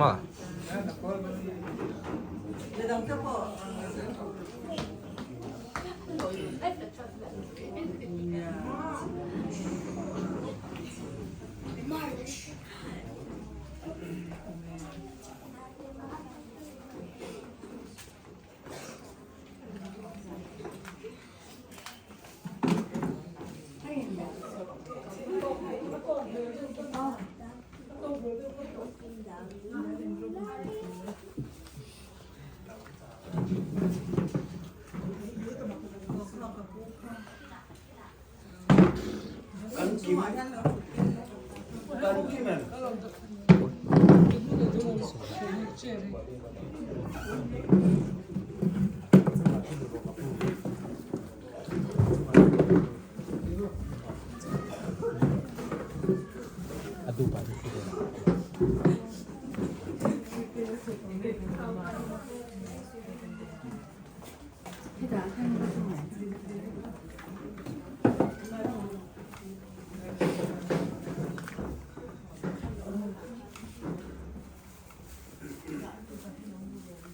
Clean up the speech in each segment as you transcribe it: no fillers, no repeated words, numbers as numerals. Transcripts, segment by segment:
Ma. Kan kim kan kim em?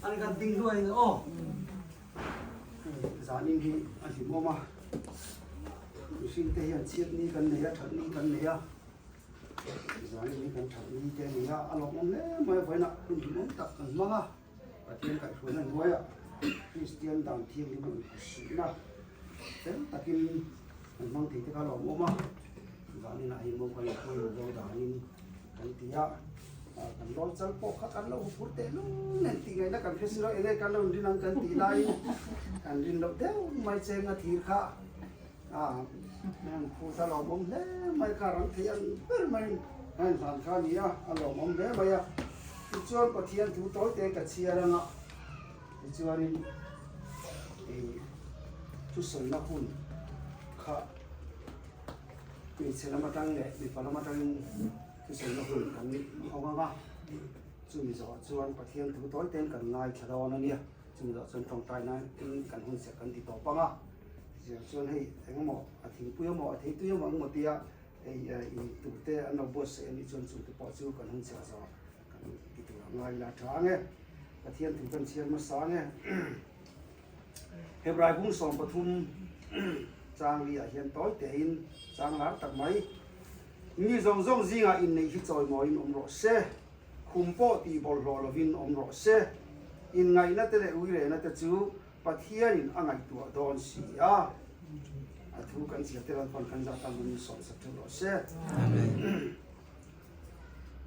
An kan ding hluai in aw. Zanin hi a hlimawm a, mihring te hian chhiat ni kan nei a, that ni kan nei a, zanin hi kan that ni te a ni a, a lawmawm hle mai a, vawiinah hun hlimawm tak kan hmang a, Pathian kaihhruaina hnuaiah Kristian dan thianghlim a inhmuhsihna fel takin kan hmang thei te kha a lawmawm a, zaninah hi maw kan inpawimawh zo danin kan ti a. Kan lawi chal pawh kha kan lo hupur teh lung nen tih ngaihna kan hre si lo, enge kan lo inrin ang kan tih laiin kan rin loh deuh mai cheng a thir kha a an phut a lawmawm hle mai kha rang thei ang ber maiin a inhlan kha a ni a, a lawmawm hle mai a. Tichuan Pathian thu tawi te ka chhiar anga tichuanin ih thusawina hun kha hmeichhe lam atang leh mipa lam atangin Thusawina hun kan hawng ang a, chumi zawhah chuan Pathian thu tawi tein kan ngaithla dawn a nia, chumi zawhah chuan tawngtai nan kan hun serh kan ti tawp ang a, tichuan chuan hei engemaw a thingpui emaw a theitui emaw engemaw tia hei in tur te an lo buatsaih a nih chuan chungte pawh chu kan hun serh zawhah kan ti tur a ngai ila tha ang e, Pathian thu kan chhiar hmasa ang e. Hebrai bung 13 chang li ah hian tawi tein chang lar tak mai. Mi zawng zawng zingah inneih hi chawimawiin awm rawh se, khum pawh tih bawlhhlawh lovin awm rawh se. Inngaihna te leh uirehna te chu Pathianin a ngaihtuah dawn si a. A thu kan chhiar te Lalpan kan zah tan min sawmsak theuh rawh se.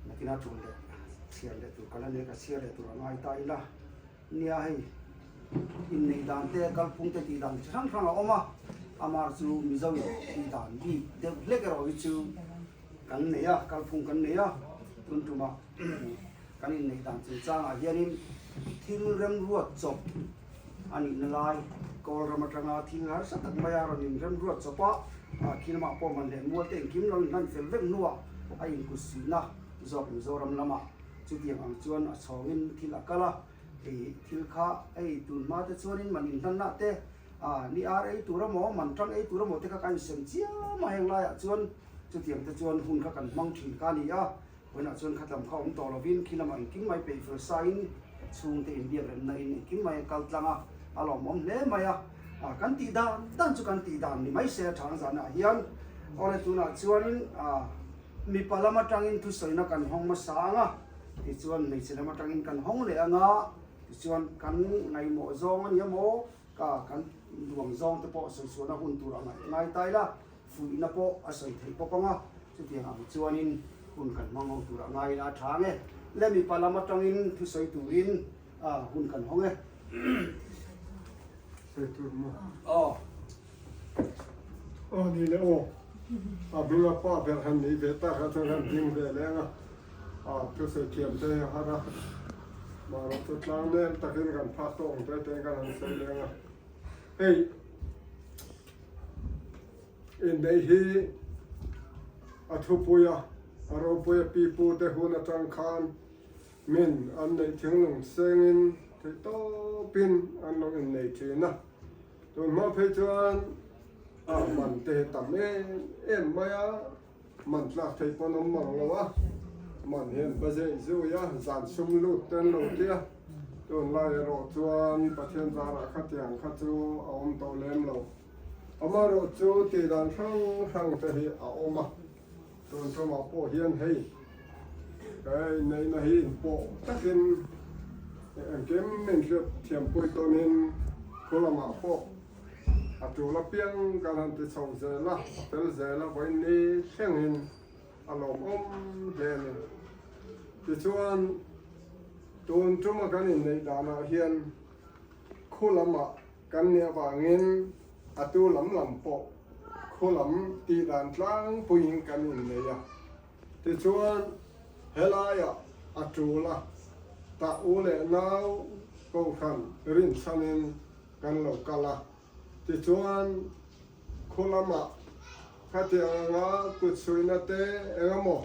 Nakinah tul leh chhiar leh tur ka la nei, ka chhiar leh tur a ngai ta ila. Nia hei inneih dan te kalphung te tih dan chi hrang hrang a awm a, amar chu Mizo in tih dan bik deuh hlek erawh hi chu kan nei a, kalphung kan nei a, tun tumah kan inneih dan chungchangah hianin thil remruat chawp a nihna lai kawl ram atanga thil harsa tak maia rawn inremruat chawp a, khilamah pawh man leh mual te engkim lo inhlan fel vek hnuah a inkutsihna zawk Mizoram lamah Chutiang ang chuan a chhawngin thil a kal a, hei thil kha hei tun hma te chuanin man inhlanna te, ah ni ar ei tur emaw, man tang ei tur emaw te kha kan insem chiam a, heng laiah chuan chutiang te chuan hun kha kan hmang thin kha a ni a, vawiinah chuan khatlam kha awm tawh lovin khi lamah engkim mai peih fel sain chhungte inbiak remna in engkim mai a kal tlang a, a lawmawm hle mai a, ah kan tih dan dan chu kan tih dan ni mai se a thang zanah hian awle tunah chuanin ah. Mipa lam atangin thusawina kan hawng hmasa ang a, tichuan hmeichhe lam atangin kan hawng leh ang a, tichuan kan ngaihmawh zawng a ni emaw, ka kan duang zawng te pawh sawi chhuahna hun tur a ngaih ngai ta ila, fuihna pawh a sawi theih bawk ang a, chutiang ang chuanin hun kan hmang ho tur a ngai ila a tha ang e. Le mipa lam atangin thusawi turin hun kan hawng e. Sawi tur maw? Aw. Aw ni le aw. A hming a pa ber han nih ve tak ah chuan han ding ve leng a, a thusawi thiam te hi a har a, mahrawh chu tlang nel takin kan phak tawh ang te te kan han sawi leng a. Hei inneih hi a thupui a, a ropui a pi pu te hun atang khan min an neih thinglung sengin theihtawpin an lo innei thin a. Tun hma phei chuan a man te hi tam em em mai a, man tlak thei pawn awm mang lo a. Man hian va zeih zui a, zan sum lut te an lo ti a, tunlai erawh chuan Pathian zarah khatiang kha chu a awm tawh lem lo. Amaherawh chu tih dan hrang hrang te hi a awm a, tun tumah pawh hian hei he inneihna hi inpawh takin engkim min hriat thiampui tawnin khu lamah pawh a tul apiang kan han ti chho zel a, a fel zel a vawiin thlengin a lawmawm hle a ni. Tichuan tun tuma kan inneih danah hian khu lamah Kan nih avangin a tu lam lam pawh khu lam tih dan tlangpuiin kan innei a. Tichuan, helaiah a tul a, tah u leh nau kohhran rinchhanin kan lo kal a. Tichuan, khu lamah khatiang anga kutchhuihna te engemaw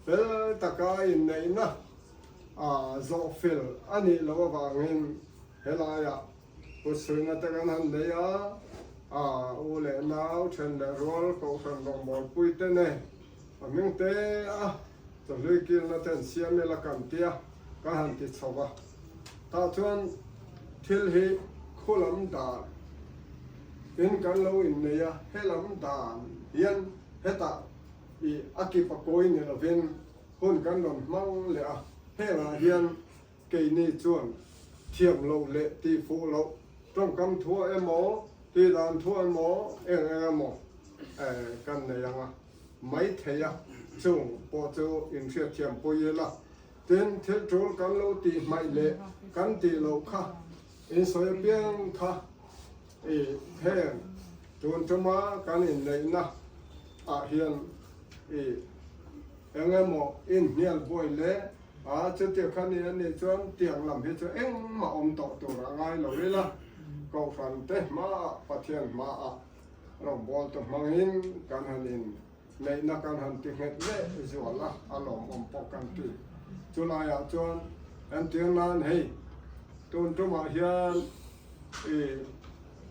fel taka inneihna a zawhfel a nih loh avangin helaiah Kutsuihna te kan han nei a, a u leh nau then leh rual kohhran rawngbawlpui te nen a hming te a chawhlui kilna te an siam ila kan tia kan han ti chho va. Tah chuan thil hi khu lam dan in kan lo innei a, he lam dan hian hetah i a kip a kawi ni lovin hun kan rawn hmang leh a, hengah hian Keini chuan thiam loh leh tih fuh loh tawngkam thuah emaw, tih dan thuah emaw, eng eng emaw kan nei ang a, mai thei a, chung pawh chu inhriatthiam pui ila. Tin, thil tul kan lo tih hmaih leh kan tih loh kha insawi apiang kha i heng tun tuma kan inneihna ah hian i eng emaw inhnial buai leh A, chutiang kha ni a nih chuan tiang lam hi chu engmah awm tawh tur a ngai lo ila, Kohhran te hmaah, Pathian hmaah rawngbawltu hmangin kan han in neihna kan han ti nghet leh zual a, a lawmawm pawh kan ti. Chulaiah chuan entir nan hei tun tumah hian i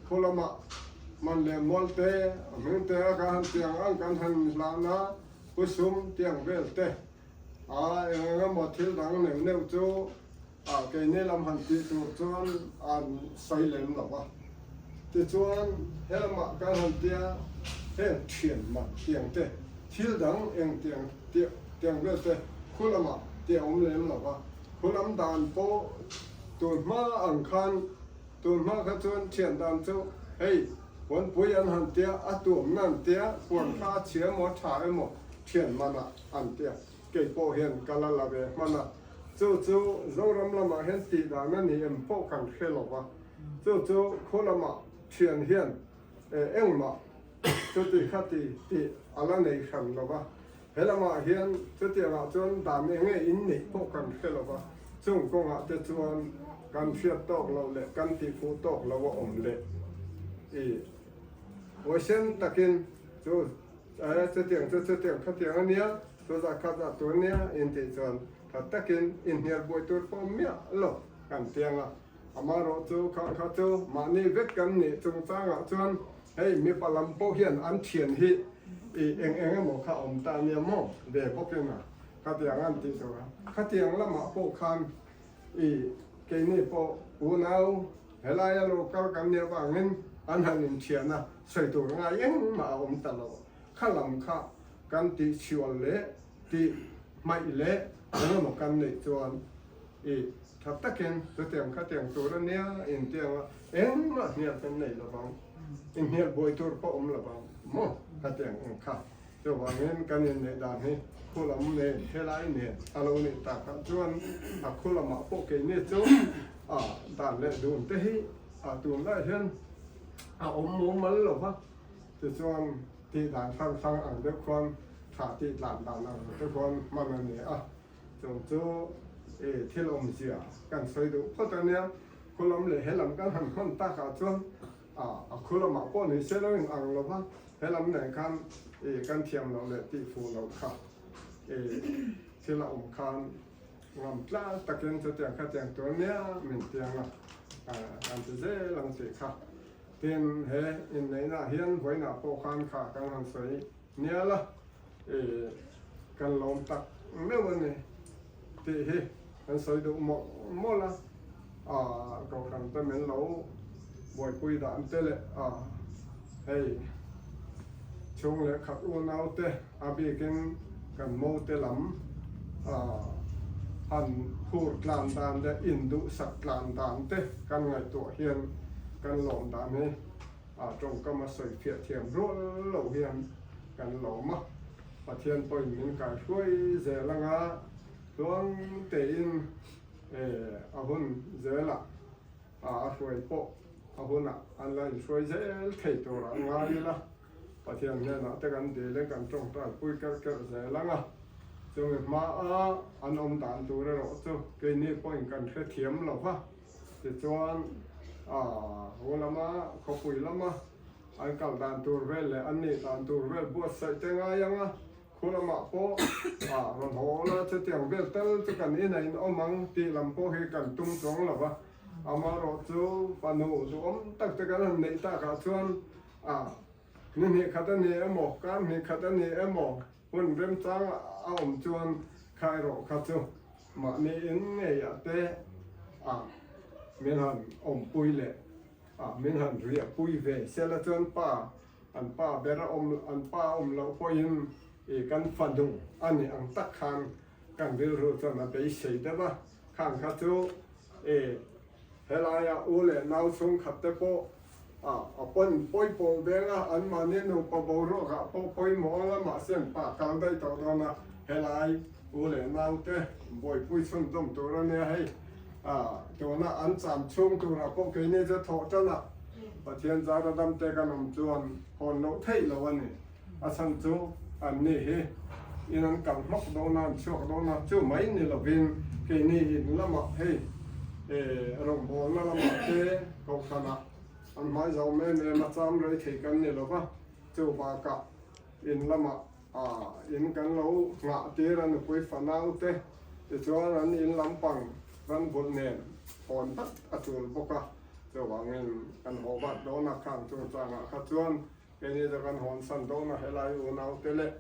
khu lamah man leh mual te, a hming te a kan han tiang ang kan han hlan a, pu sum tiang vel te, A eng eng emaw thil dang neuh neuh chu a keini lam han tih tur chuan an sawi lem lo va. Tichuan he lamah kan han tia heng thian mak tiang te, thil dang eng tiang tiang vel te khu lamah tih a awm lem lo va. Khu lam dan pawh tun hma ang khan tun hma kha chuan thian dan chu hei puanpui an han tia a tuamna an tia puan kha a chhia emaw a tha emaw thian manah an ti a, kei pawh hian ka la la ve hman a, chu chu Zoram lamah hian tih dan a ni em pawh kan hre lo va, chu chu khaw lamah thian hian engmah chuti kha ti tih a la nei hran lo va, he lamah hian chutiangah chuan dan eng nge in neih pawh kan hre lo va, chung kawngah te chuan kan hriat tawk loh leh kan tihfuh tawk lo a awm leh i huaisen takin chu E, chutiang chu chutiang khatiang a nia, chu zah kha zah tur nia intih chuan tha takin inhnial buai tur pawh miah lo kan tiang a. Amaherawh chu kha kha chu mahni vek kan nih chungchangah chuan hei mipa lam pawh hian an thian hi i eng eng emaw kha awm ta nia maw ve bawkin a khatiang an tih tur a. Khatiang lamah pawh khan i keini pawh unau Helaia lo kal kan nih avangin an han inthian a, sawi tur ngai engmah a awm ta lo. Kha lam kha kan tih chhiual leh tih hmaih leh engemaw kan neih chuan i tha takin chutiang khatiang tur a nia intiang a, engmah hnial kan nei lovang, inhnial buai tur pawh awm lovang maw khatiang ang kha. Chuvangin kan inneih dan hi khu lam nen helai nen a lo nih takah chuan a khu lamah pawh keini chu a dan leh dun te hi a tunlai hian a awm mumal lo va, tichuan tih dan hrang hrang ang deuh khuan tha tih tlan dan ang te khuan hman a ni a, chung chu i thil awmzia kan sawi duh phawt a nia, khu lam leh he lam kan han hman takah chuan a khu lamah pawh ni se lo in ang lo va. He lam nen khan i kan thiam loh leh tih fuh loh kha i thil a awm khan ngam tlar takin chutiang khatiang tur nia min tiang a, kan ti zel ang tih kha. Tin, he inneihnaah hian vawiinah pawh khan kha kan han sawi nial a, i kan lawm tak meuh a ni. tih hi kan sawi duh mawlh mawlh a, ah kohhran te min lo buaipui dan te leh ah hei chhung leh khat unau te a bikin kan mo te lam ah han phur tlan dan leh induhsak tlan dan te kan ngaihtuah hian kan lawm dan hi ah tawngkam a sawi fiah thiam rual lo hian kan lawm a, Pathian pawhin min kaihruai zel anga tluang tein a hun zelah a hruai pawh a hunah an la inhruai zel thei tur a ngai ila, Pathian hnenah te kan dil in kan tawngtai pui kerh kerh zel ang a, chumi hmaa an awm dan tur erawh chu keini pawhin kan hrethiam lo va, tichuan haw lama khawpui lama an kal dan tur vel leh an nih dan tur vel buatsaih te ngai ang a. Khu lamah pawh ah rawn haw la chutiang vel tal chu kan inah in awm ang tih lam pawh hi kan tum chuang lo va, amaherawh chu fanu duhawm tak te kan han neih takah chuan ah ni hnih khat a ni emaw kar hnih khat a ni emaw hun remchang a awm chuan kha erawh kha chu mahni in ngeiah te ah min han awmpui leh ah min han riahpui ve sela chuan pa An pa ber a awm, an pa a awm loh pawhin i kan fanu a nih ang tak khan kan rilru chuan a beisei deuh a, khang kha chu i helaia u leh nau chhungkhat te pawh a a pawn pawipawl veng a, anmahni nupa boruakah pawh pawimawh ang a, mahse an pa kal daih tawh dawn a, helai u leh nau te buaipui chhunzawm tur a nia hei a tuna an cham chhung turah pawh keini chu thawh tan a. Pathian zara damte kan awm chuan hawn loh theih lo a ni. A chhan chu an ni hi in an kal hmak dawn a, an chhuak dawn a, chu mai ni lovin keini in lamah hei rawngbawlna lamah te kohhranah an hmai zau em em a, cham rei thei kan ni lova, chu bakah in lamah in kan lo nghah tir a nupui fanau te tichuan an in lampang ran vulh nen hawn vat a tul bawk a, chuvangin kan haw vat dawn a, khang chungchangah kha chuan keini chu kan hawn san dawn a, helai unau te leh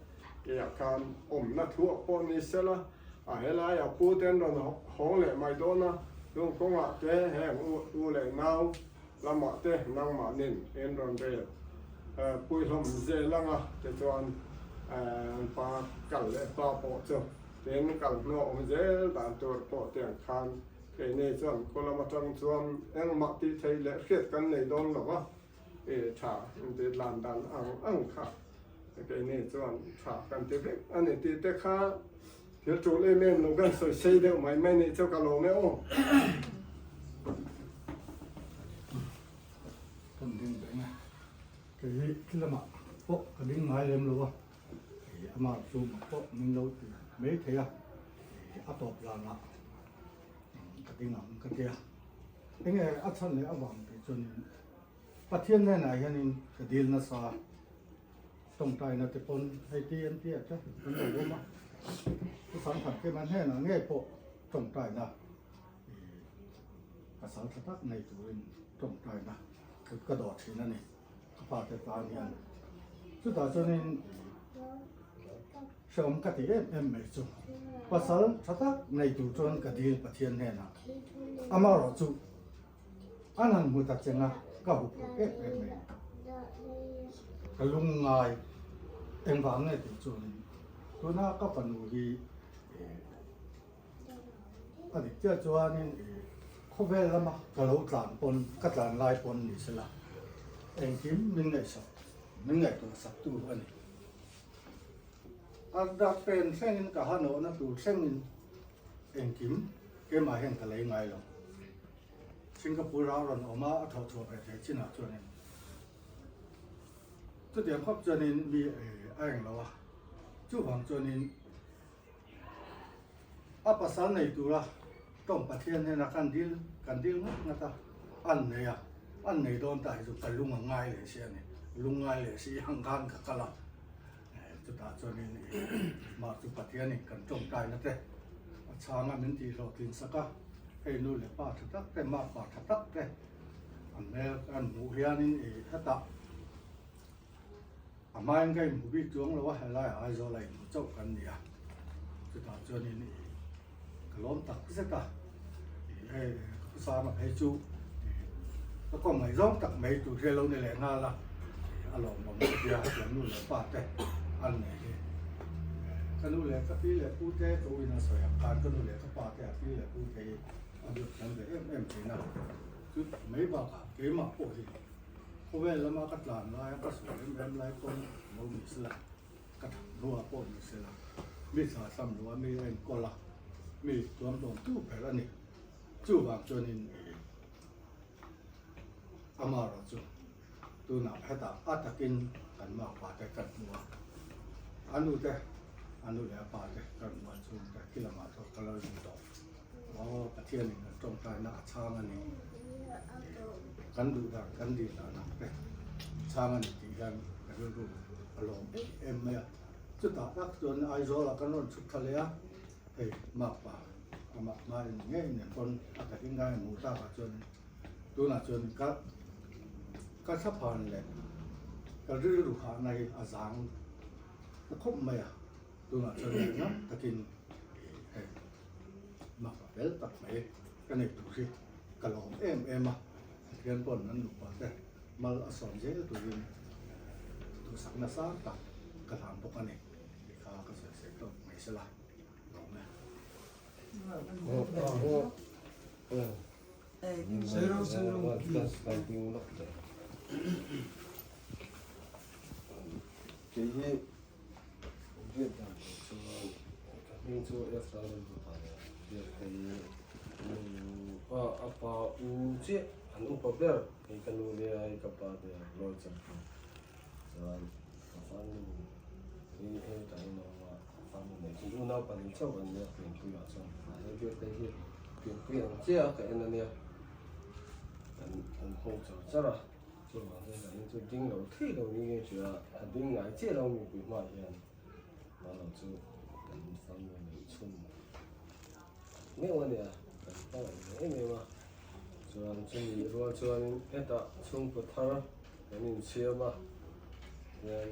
keiah khan awmna thuah pawh ni sela a helai a pu te an rawn hawng leh mai dawn a, chung kawngah te heng u leh nau Lamah te nangmahnin en rawn rel pui hlawm zel ang a, tichuan an pa kal leh pa pawh chu tin kal hnuah awm zel dan tur pawh tiang khan keini chuan khaw lam atang chuan engmah tih theih leh hriat kan nei dawn lo va, i tha inti tlan dan ang ang kha keini chuan tha kan ti vek a ni tih te kha thil tul em em lo kan sawi sei deuh mai mai nih chu ka lawm e aw. Kan ding reng a, kei hi thil lamah pawh ka ding ngai lem lo a, amah chu mak pawh min lo ti mai thei a, a tawp zanah ka ding ang ka tia. Enge a chhan leh avang tih chuanin Pathian hnenah hianin ka dil nasa a, tawngtaina te pawn hei TNT ah te an lo awm a, Pu Sangkhatkim a hnenah ngei pawh tawngtaina pasal tha tak nei turin tawngtaina kut ka dawh thin a ni ka fate tan hian. Chutah chuanin Hreawm ka ti em em mai chu pasal tha tak nei tur chuan ka dil Pathian hnenah amaherawh chu an han hmu ta cheng a ka huphurh em em mai. Ka lungngai engvang nge tih chuanin tuna ka fanu hi A dik chiah chuanin khawvel lama ka lo tlan pawn ka tlan lai pawn ni sela engkim min ngaihsak min ngaihtuah sak tu a ni. A dak pen thlengin ka ha nawhna tur thlengin engkim keimah hian ka lei ngai lo. Singapore a rawn awm a a thawh chhuah ve thei chinah chuanin chutiang khawp chuanin mi a eng lo a, chuvang chuanin A pasal nei tura tawng Pathian hnena kan dil kan dil ngat ngat a, an nei a, an nei dawn ta hi chu ka lung a ngai leh si a ni, lung ngai leh si ang khan ka kal a, chutah chuanin mah chu Pathianin kan tawngtaina te a chhang a min tih hlawhtlin sak a, hei nu leh pa tha tak te, makpa tha tak te an hmel an hmuh hianin hetah A hmain ka inhmu bik chuang lo a, helaiah Aizawl a inhmu chauh kan ni a, chutah chuanin i Ka lawm tak zet a, hei ka pu Sanga phei chu ka kawm ngaihzawng tak mai tur hi a lo ni leh nghal a, a lawmawm ka tia hetiang nu leh pa te an nei hi. Ka nu leh ka pi leh pu te ka uin a sawi ang khan ka nu leh ka pa te a pi leh pu te hi a biak thiam ve em em thin a, chu tak mai bakah keimah pawh hi khawvel lama ka tlan laia ka sawi em em lai pawn lo ni sela. Ka thang hnuah pawh ni sela, mi thla sam lo a mi a enkawl a, mi tuam dawn tu ber a ni. Chuvang chuanin amaherawh chu tunah hetah a takin kan makpa te kan hmu a, a nu te, a nu leh a pa te kan hmu a, chhungte khi lamah pawh ka la ring tawh. Aw Pathianin kan tawngtaina a chhang a ni, kan duh dan kan dil dan ang te chhang a ni tih hian ka rilru a lawm em em mai a. Chutah tak chuan Aizawlah kan rawn chhuk thla leh a, hei makpa amah ngai ni ngei nen pawn a takin ngai a hmuh takah chuan tunah chuan ka ka thlaphan leh ka rilru hahna hi a zang ta khawp mai a. Tunah chuan ngaihngam takin hei makpa fel tak mai ka nei tur hi ka lawm em em a, Pathian pawn an nupa te mal a sawm zel turin duhsak nasa tak ka hlan bawk a ni tih kha ka sawi sawi tawk mai sela lawm e. Biak dan tur chuan ka hming chu F Lalremruata a nia, Biak hei nu pa a pa u chiah an upa ber hei ka nu nia hei ka pa nia Lawi Champui chuan ka farnu hi hei ta in a awm a ka farnu nei chu unau pahnih chauh an nia pianpuiah chuan mahse Biak hei hi pianpui ang chiah a ka en a nia kan awm ho char char a. Chuvang chuan ka in chu ding lo thei lo ni nge hria a ding ngai chiah lo mipui hmaah hian mahlo chu kan farnu neih chhun meuh a nia kan hmangaih ve em em a chuan chumi rual chuanin hetah chhungkaw thar kan insiam a hian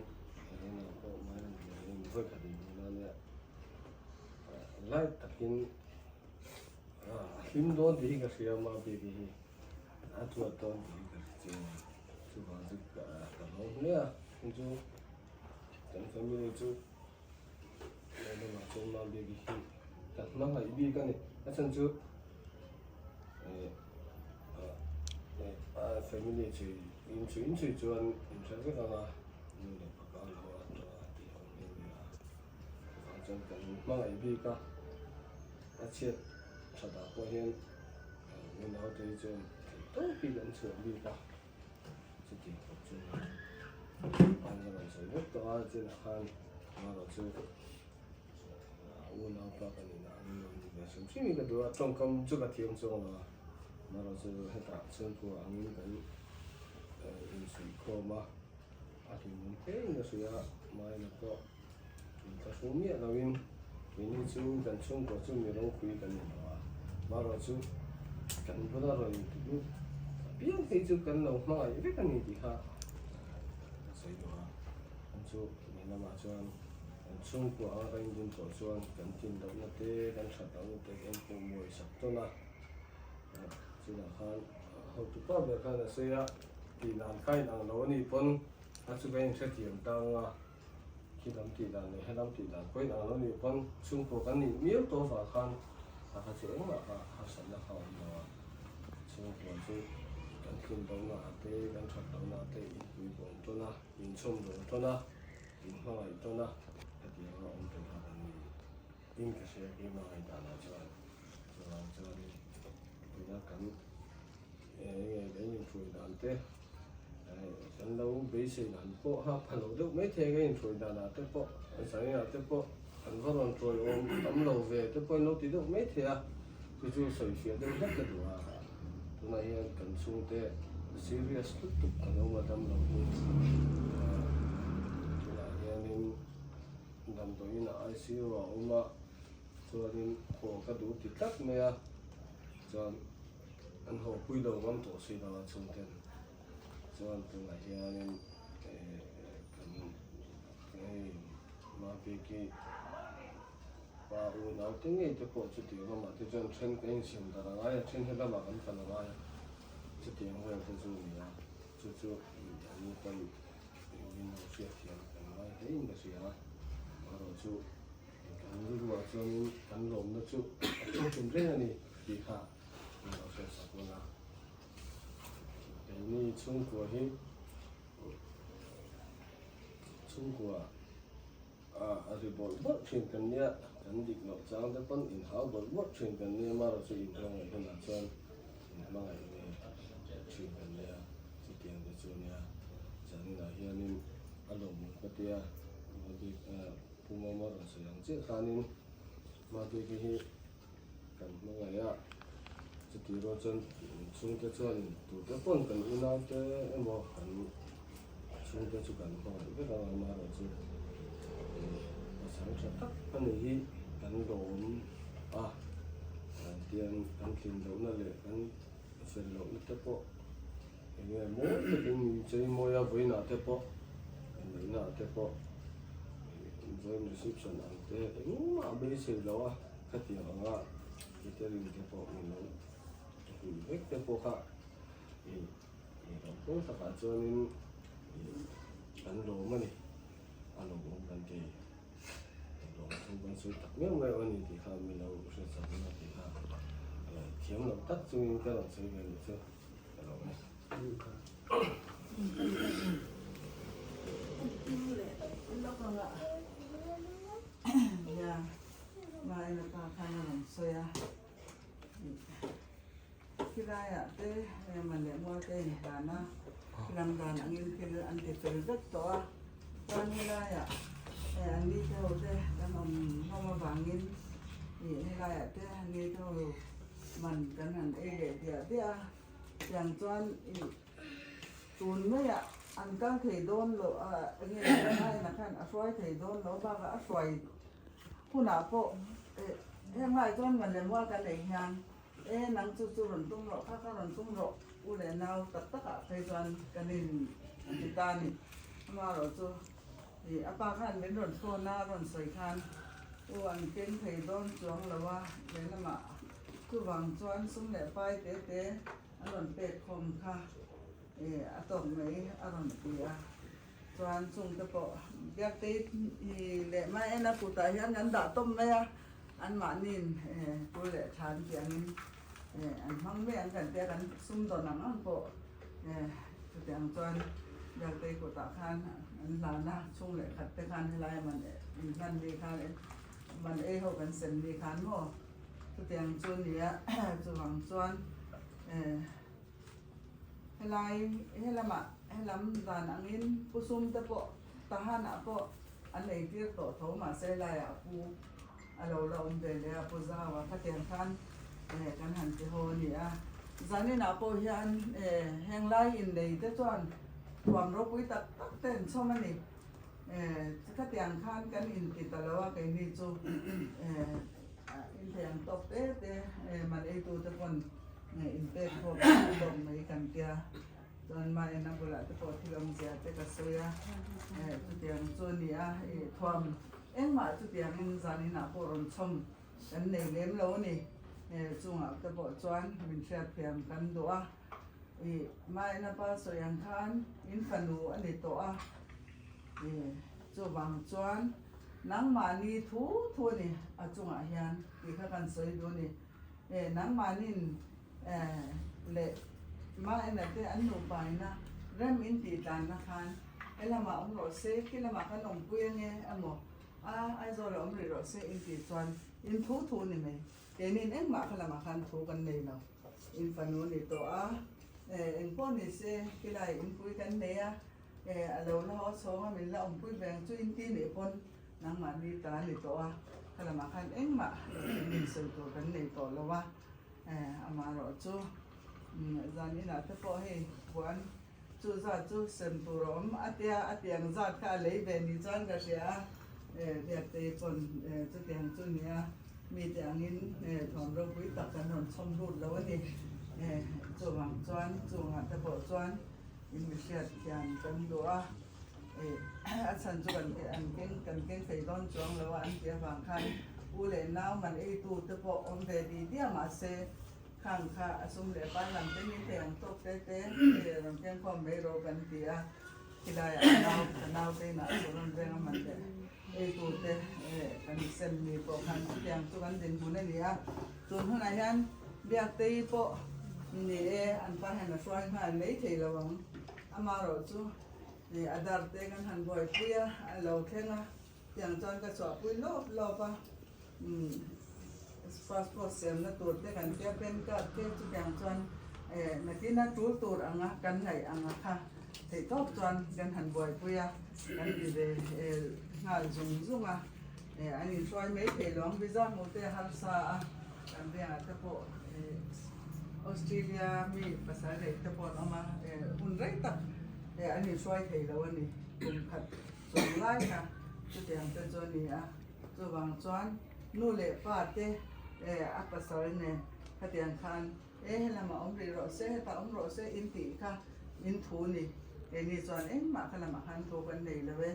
engemaw pawh mai a ni lo vawi khat inhmuhna ania light takin a hlim dawn tih hi ka hria a mah bik hi. A chuat dawn tih hi ka hre chiang a, chuvang chu ka lawm hle a, chu chu kan family chu lamah chuan Mam Biaki hi ka hmangaih bik a ni, a chhan chu eh family chhui in chhui in chhui chuan in hre vek ang a, nu leh pa ka lo a tawh a tih ang hi a ni a, chuvang chuan kan hmangaih bik a, a chhiat that ah pawh hian. Kan naute hi chuan theih tawp in an chhuah bik a, chutiang khawp chu an la rawn sawi vek tawh a, chinah khan amaherawh chu unaupa ka nihna an lo ni ve hrim hrim in ka duh a, tawngkam chu ka thiam chuang lo a, amaherawh chu hetah chhungkua angin kan insuih khawm a, a hlimawm hle in ka hria a, mahni pawh Inthlahrung miah loin keini chu kan chhungkua chu mi ropui kan ni lo a, marawh chu kan bula rawn inti lut apiang phei chu kan lo hmangaih vek a ni tih kha ka sawi duh a, an chu lehlamah chuan kan chhungkua anga kan indun tawh chuan kan tlin lohna te kan that lohna te kan pawhmawi sak tawn a, chutah khan hotupa ber khan a sawi a, tih dan kha inang lo a nih pawn a chu kan inhrethiam tang a. Khi lam tih dan leh he lam tih dan pawhin ang lo nih pawn chhungkua kan nih miau tawh avang khan a kha chu engmah kha harsatna kha a awm lo a, chhungkua chu kan tlin lohna ah te kan that lohna ah te inpui bawm tawn a, inchhawm dawn tawn a, inhmangaih tawn a, hetiang a awm tur kha kan ni in ka hria keimah ngaihdanah chuan chuvang chuanin tuna kan eng nge kan inhruai dan te. Kan lo beisei dan pawh ha pha lo deuh mai thei a, ka inhruai danah te pawh an sanginah te pawh an va rawn tuai awm tam lo ve te pawh in lo ti deuh mai thei a, chu chu sawi fiah deuh hlek ka duh a, tunah hian kan chhungte serious lutuk kan awm a dam lo hi tunah hianin damdawiin ah ICU ah a awm a, chuanin haw ka duh ti tlat mai a, chuan. An haw pui lo ngam tawh si lo a chhungten chuan tunah hianin kan hei Mapeki pa unau te ngei te pawh chutiang lamah te chuan then kan insiam darh a ngai a, then he lamah kan kal a ngai a, chutiang vel te chu a ni a, chu chu an ni pawn min lo hriatthiam kan ngai hle in ka hria a, amaherawh chu kan rilruah chuanin kan lawmna chu a thu hlim reng a ni tih kha min lo hriatsak dawn a, keini chhungkua hi chhungkua. A ri bawrh bawrh thin kan nia, kan dik loh chang te pawn inhau bawrh bawrh thin kan nia, amaherawh chu inhmangaih hunah chuan inhmangaih ve thin kan nia, chutiang te chu nia. Zaninah hianin a lawmawm ka tia, Mabik Pu Mama rawn sawi ang chiah khanin Mabiki hi kan hmangaih a, chutih rual chuan chhungte chuan tute pawn kan unaute emaw kan chhungte chu kan hmangaih vek ang amaherawh chu pasal tha tak a ni hi kan lawm a, tiang kan tlin lohna leh kan fel lohna te pawh eng nge mawi takin min chei mawi a vawiinah te pawh inneihnaah te pawh vawiin reception ang te engmah beisei lo a. Khatiang anga catering te pawh min lo hui vek te pawh kha ih ih rawng takah chuanin ih kan lawm a ni, a lawmawm kan ti. Lawm thu kan sawi tak miau miau a ni tih kha min lo hriatsak a tih kha thiam lo tak chungin ka rawn sawi ve nih chu ka lawm e. Maina pa khan a rawn sawi a, khilaiah te man leh mual te inhlan a, lam dan angin thil an ti fel vek tawh a, chuan helaiah an ni te ho te kan awm hlawm avangin ih helaiah te an ni te ho man kan han ei leh diah diah a, tiang chuan ih tun maiah an kal thei dawn loh a enge maina khan a hruai thei dawn loh bakah a hruai Hunah pawh eh heng lai chuan man leh mual kan ei hian e nang chu chu rawn tum rawh kha kha rawn tum rawh u leh nau tak takah phei chuan kan in ti ta a ni. Amaherawh chu ih a pa khan min rawn phone a rawn sawi khan u an keng thei dawn chuang lo a lehlamah chuvang chuan sum leh pai te te an rawn pek khawm kha ih a tawk mai a rawn ti a. Chuan chung te pawh Biaktei hi leh mai en a kutah hian kan dah tawp mai a, anmahniin tul leh tha an tih angin an hmang mai ang kan tia kan sumdawn ang ang pawh chutiang chuan Biaktei kutah khan an hlan a, chhung leh khat te khan helai man inhlan mi khan man ei ho kan sem mi khan maw chutiang chu nia chuvang chuan. Helai helamah helam dan angin pu sum te pawh Tahanah pawh an ei tir tawh tho mahse helaiah pu a lo la awm ve leh a pu zau a khatiang khan eh kan han ti haw a ni a. Zaninah pawh hian eh heng lai innei te chuan thuam ropui tak tak te an chhawm a ni. Eh khatiang khan kan inti ta lo a keini chu eh inthei ang tawk te te eh man eitu te pawn Inpek khawp tawp mai kan tia, chuan Maena bulah te pawh thil awmzia te ka sawi a, chutiang chu a ni a, ih thuam engmah chutiangin zaninah pawh rawn chhawm kan nei lem lo a ni, chungah te pawh chuan min hriatthiam kan duh a, ih Maena pa sawi ang khan in fanu a ni tawh a, ih chuvang chuan nangmahni thu thu a ni a chungah hian tih kha kan sawi duh a ni. Eh nangmahnin eh leh Maena te an nupaina rem in tih tlanna khan helamah awm rawh se, khilamah kan awmpui ange emaw a Aizawlah awm rih rawh se in tih chuan in thu thu ni mai. Keinin engmah kha lamah khan thu kan nei lo. In fanu ni tawh a, eh engpawh ni se khilai inpui kan nei a, eh a lo la haw chhawng a min la awmpui ve ang chu in ti nih pawn Nangmahni ta a ni tawh a, kha lamah khan engmah min sawi tur kan nei tawh lo a, amaherawh chu zan inah te pawh hei puan chu zat chu sem tur a awm a tia, a tiang zat kha a lei ve ni chuan ka hria a, Biaktei pawn chutiang chu nia mite angin thuam ropui tak kan rawn chhawm lut lo a ni, chuvang chuan chungah te pawh chuan in mi hriat thiam kan duh a. A chhan chu kan an keng kan keng thei dawn chuang lo a an tih avang khan U leh nau man eitu te pawh awm ve di diah mahse khang kha a sum leh pai lam te ni thei ang tawk te te rawn kengkhawm mai rawh kan ti a, khilaiah nau ka nau te inah sawn rawn veng a man leh eitu te kan sem ni pawh khan chutiang chu kan dinhmun a ni a, tun hunah hian Biaktei pawh ni e an pa hian a hruai nghal mai thei lo ang, amaherawhchu a dar te kan han buaipui a, a lo thleng a. Tiang chuan ka chhuahpui lawp lawp a, umm passport siamna tur te kan tia pan card te chutiang chuan eh nakina tul tur anga kan ngaih anga kha theih tawp chuan kan han buaipui a, kan ti ve eh nghal zung zung a, eh an inhruai mai thei lo ang visa hmuh te a harsa a, kan vengah te pawh eh Australia mi pasal neih te pawh an awm a, eh hun rei tak eh an inhruai thei lo a ni kum khat. Chung lai kha chutiang te chu a ni a, chuvang chuan nu leh pa te eh a pasal nen khatiang khan e helamah awm rih rawh se, hetah awm rawh se in tih kha in thu ni, keini chuan engmah kha lamah khan thu kan nei lo e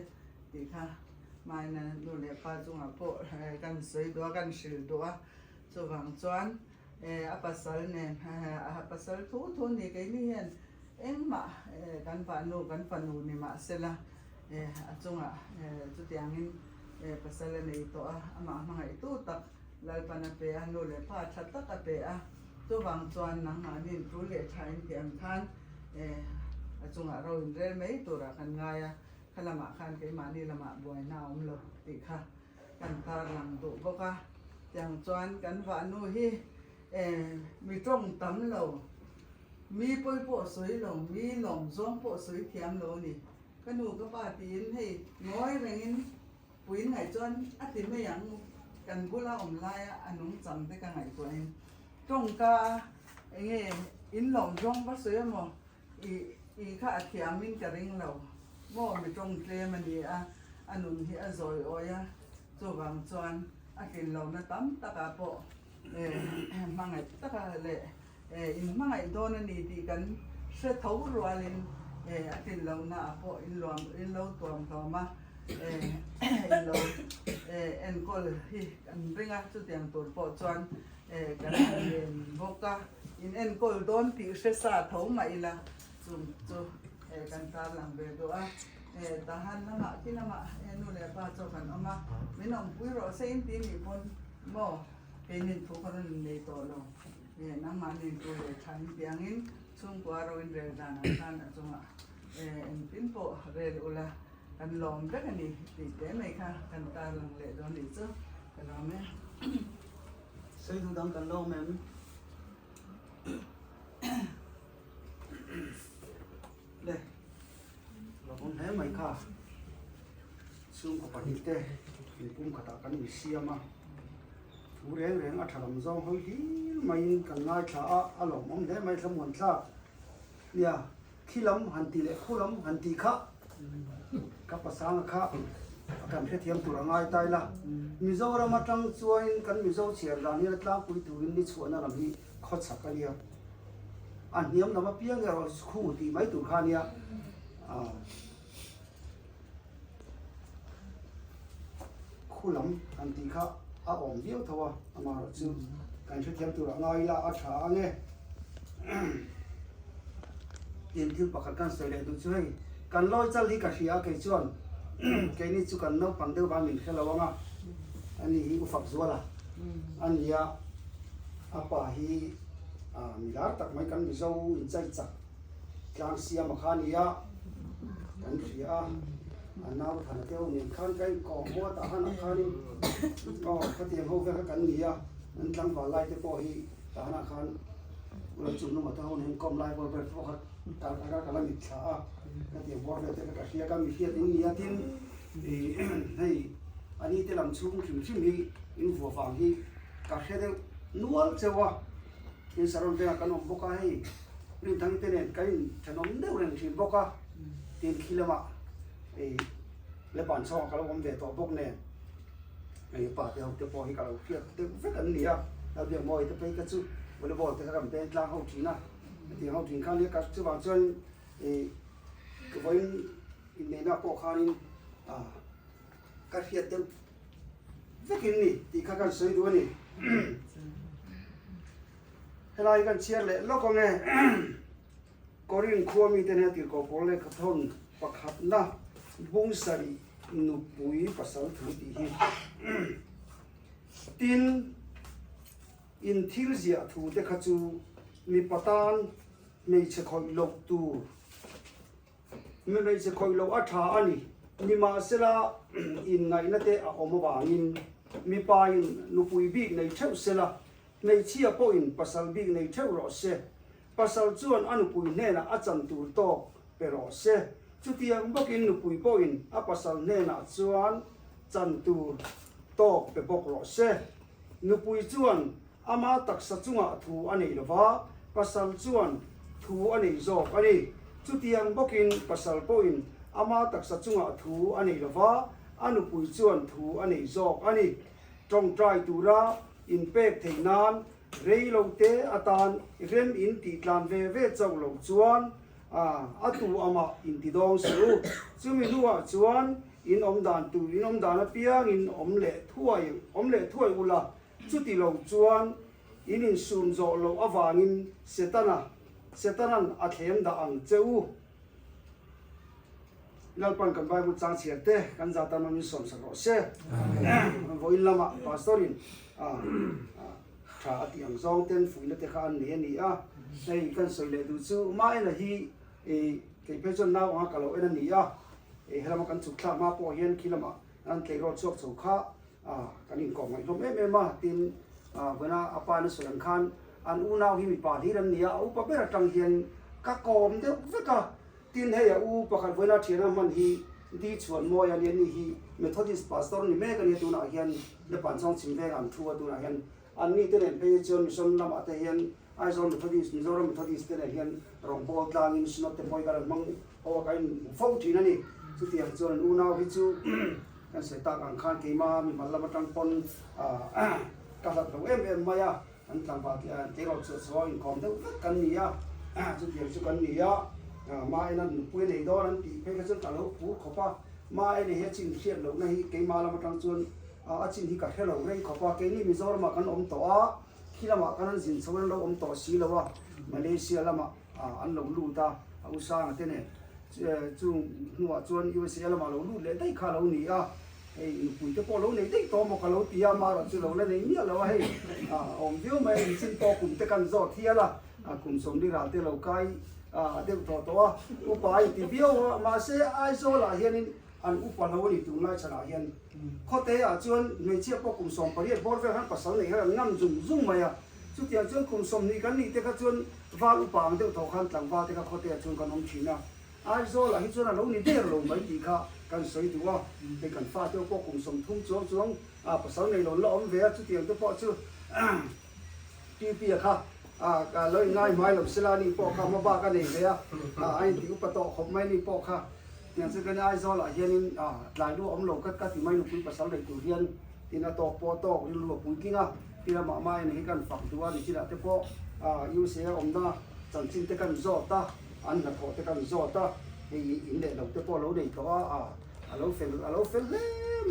tih kha maina nu leh pa chungah pawh kan sawi duh a, kan hrilh duh a, chuvang chuan eh a pasal nen a pasal thu thu ni keini hian Engmah kan vahnu kan fanu ni mah sela a chungah chutiangin pasal a nei tawh a, amah hmangaihtu tak Lalpan a pe a, nu leh pa tha tak a pe a, chuvang chuan nangmahniin tul leh tha in tih ang khan a chungah ro in rel mai turah kan ngai a, kha lamah khan keimahni lamah buaina a awm lo tih kha kan tarlang duh bawk a, tiang chuan kan vahnu hi mi tawng tam lo. Mi pawi pawh sawi lo, mi lawm zawng pawh sawi thiam lo a ni. Ka nu ka pa tiin hei ngawi rengin puiin ngaih chuan a ti mai ang, kan bula awm laia a nungchang te ka ngaihtuahin tawngka enge in lawm zawng va sawi emaw i i kha a thiamin ka ring lo maw mi tawng tlem a ni a, a nun hi a zawi awi a, chuvang chuan a tlin lohna tam takah pawh hmangaih taka leh In hmangaih dawn a ni tih kan hre tho rualin a tlin lohna ah pawh in luam in lo tuam hlawm a, in lo enkawl hi kan ring a, chutiang tur pawh chuan kan han len bawk a, in enkawl dawn tih hre sa tho mah ila chung chu kan tarlang ve duh a, Tahan lamah khi lamah nu leh pa chaw kan awm a, min awmpui rawh se in ti nih pawn maw keinin thu ka rawn nei tawh lo. Nge nangmahni tu leh tha in piangin chhungkua ro in rel danah khan a chungah engtin pawh rel ula kan lawm vek a ni tih te mai kha kan tarlang leh dawn nih chu ka lawm e. Sawi duh dang kan lawm em? Le, lawmawm hle mai kha. Chhungkaw pahnihte inpum khatah kan insiam a, thu reng reng a tha lam zawng hawi hlir maiin kan ngaithla a, a lawmawm hle mai thlamuan thlak. Nia, khi lam han tih leh khu lam han tih kha ka pasanga kha a kan hrethiam tur a ngai ta ila. Mizoram atang chuanin kan Mizo chhiar dan hian a tlangpui turin ni chhuahna lam hi khawchhak a nia. A hniam lam apiang erawh khu tih mai tur kha a nia. Khu lam han tih kha a awm viau tho a, amaherawh chu kan hrethiam turah ngai ila a tha ang e. Tin thil pakhat kan sawi leh duh chu hei kan lawi chal hi ka hria a kei chuan keini chu kan naupang deuh vang min hre lo ang a, ani hi Ufak Zuala a ni a, a pa hi mi lar tak mai kan Mizo inchai chak Tlang siam a kha a ni a, kan hria a, a nau thana te ho nen khan ka inkawm haw a tah hanah khanin aw khatiang ho vel kha kan ni a, an tlangval lai te pawh hi tah hanah khan ula chung hnungah te ho nen inkawm lai bawr vel pawh kha kar ka la mit thla a, khatiang bawr vel te kha ka hria ka mi hriat in ni a tin ih hei a ni te lam chhung hrim hrim hi in vuah vang hi ka hre deuh nual cheu a. Tin Saron vengah kan awm bawk a, hei Rinthang te nen kan in thenawm deuh reng thin bawk a, tin khi lamah hei Leban chhawngah ka lo awm ve tawh bawk nen hei pa te ho te pawh hi ka lo hriat deuh vek an ni a, Lalbiakmawi te phei kha chu volleyball te kha kan beng tlang ho thin a, hetiang ho thin kha nia ka chuvang chuan ih vawiin inneihna pawh khanin ah ka hriat deuh. vek in ni tih kha kan sawi duh a ni. Helai kan chhiar leh lawk ang e. Korin khua mite hnena tirhkoh pawl lehkha thawn pakhatna bung sarih nupui pasal thu tih hi. Tin, in thil ziah thu te kha chu mipa tan hmeichhe khawih loh tur, mi hmeichhe khawih loh a tha a ni. Nimahsela, inngaihna te a awm avangin mipa in nupui bik nei theuh sela, hmeichhia pawhin pasal bik nei theuh rawh se. Pasal chuan a nupui hnenah a chan tur tawk pe rawh se. Chutiang bawkin nupui pawhin a pasal hnenah chuan chan tur tawk pe bawk rawh se. Nupui chuan ama taksa chungah thu a nei lo va, pasal chuan thu a nei zawk a ni. Chutiang bawkin pasal pawhin ama taksa chungah thu a nei lo va, a nupui chuan thu a nei zawk a ni. Tawngtai tura inpek theih nan Rei lo te atan rem in tih tlan ve ve chauh loh chuan a tu amah in ti dawng suh u. Chumi hnuah chuan in awm dan tur in awm dan apiang in awm leh thuai awm leh thuai ula, chuti lo chuan in insum zawh loh avangin Setana Setanan a thlem dah ang che u. Lalpan kan Bible chang chhiar te kan za tan min sawm sak rawh se. Vawiin lamah Pastor in tha a tih ang zawng ten fuihna te kha an nei a ni a. Hei kan sawi leh duh chu Maena hi kei phei chuan nau anga ka lo en a ni a. Helama kan chhuk thlak hma pawh hian khi lamah an tleirawl chhuak chho kha kan inkawm ngaih hlawm em em a. Tin, vawiina a pa in a sawi ang khan an unau hi mipa hlir an ni a, a upa ber atang hian ka kawm deuh vek a. Tin, hei a u pakhat vawiina thiana hman hi Di Chhuanmawi a nia, ni hi Methodist Pastor ni mek a nia, tunah hian Lepan Chawng chhim vengah an thu a, tunah hian an ni te nen phei hi chuan Mission lamah te hian Aizawl Methodist, Mizoram Methodist te nen hian rawngbâwl tlangin Synod te pawh hi kan han hmang ho a, ka inhmu fo thin a ni. Chutiang chuan an unau hi chu kan sawi tak ang khan keima mimal lam atang pawn ka hlat lo em em mai a. An tlangval tih an tleirawl chhuah chho a inkawm deuh vek kan ni a, chutiang chu kan ni a, Maena nupui a nei dawn an tih phei kha chuan ka lo phur khawp a, Maena hi a chin hriat lohna hi keimah lam atang chuan a chin hi ka hre lo rei khawp a, keini Mizoramah kan awm tawh a, khi lamah kan an zin chho in an lo awm tawh si lo a, Malaysia lamah an lo lut a, a u Sanga te nen chung hnuah chuan USA lamah lo lut leh daih kha a lo ni a. Hei nupui te pawh lo nei daih tawh maw ka lo ti a, amaherawh chu lo la nei miah lo a hei a awm viau mai a, inchin pawh kum te kan zawt hial a, kum sawmli ral te lo kai deuh tawh tawh a, upa a inti viau a, mahse Aizawl ah hianin an upa lo a ni tunlai chhanah hian khawte ah chuan hmeichhia pawh kum 18 bawr vel khan pasal nei hian an ngam zung zung mai a, chutiang chuan kum 20 kan nih te kha chuan val upa ang deuh tawh khan tlangval te kha khawte ah chuan kan awm thin a. Aizawl ah hi chuan a lo ni der lo mai tih kha kan sawi duh a, hei kan fate ho pawh kum 30 chuang chuang ah pasal nei lo an la awm ve a, chutiang te pawh chu TP a kha ah lo inngai hmai lo sela ani pawh kha hma bak a nei ve a, a inti upa tawh khawp mai ani pawh kha tiang chu kan Aizawl ah hianin tlai lu a awm lo ka ka ti mai nupui pasal nei tur hian tin a tawk pawh a tawk rilru a puitling a, ti lamah main hi kan fak duh a nichinah te pawh USA a awmna chanchin te kan zawt a. An hnathawh te kan zawt a, hei in leh lo te pawh a lo nei tawh a, a lo fel a lo fel hle